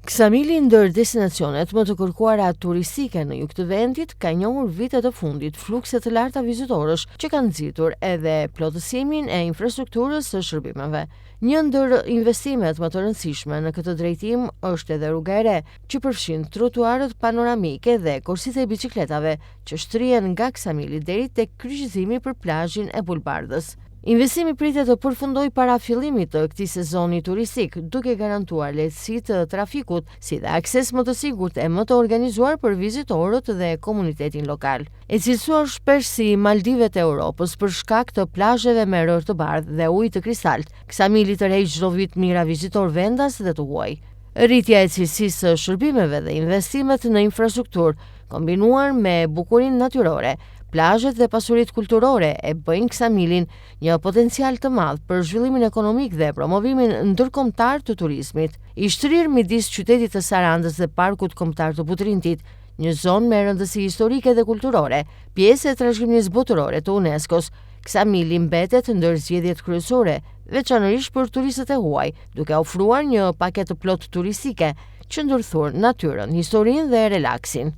Ksamili ndër destinacionet më të kërkuara turistike në jug të vendit ka njohur vitet e fundit flukse të larta vizitorësh që kanë nxitur edhe plotësimin e infrastrukturës së shërbimeve. Një ndër investimet më të rëndësishme në këtë drejtim është edhe rruga e re, që përfshin trotuarët panoramike dhe korsitë e biçikletave që shtrihen nga Ksamili deri tek kryqëzimi për plazhin e Pulëbardhës. Investimi pritet të përfundojë para fillimit të këtij sezoni turistik, duke garantuar lehtësi të trafikut, si dhe akses më të sigurt e më të organizuar për vizitorët dhe komunitetin lokal. E cilësuar shpesh si Maldivet e Europës për shkak të plazheve me rërë të bardhë dhe ujë të kristaltë, Ksamili tërheq çdo vit mijëra vizitorë vendas dhe të huaj. Rritja e cilësisë së shërbimeve dhe investimet në infrastrukturë, kombinuar me bukurinë natyrore, plazhet dhe pasuritë kulturore e bëjnë Ksamilin një potencial të madh për zhvillimin ekonomik dhe promovimin ndërkombëtar të turizmit. I shtrirë midis qytetit të Sarandës dhe Parkut Kombëtar të Butrintit, një zonë me rëndësi historike dhe kulturore, pjesë e trashëgimisë botërore të UNESCO-s, Ksamili mbetet ndër zgjedhjet kryesore, veçanërisht për turistët e huaj, duke ofruar një paketë të plotë turistike që ndërthur natyrën, historinë dhe relaksin.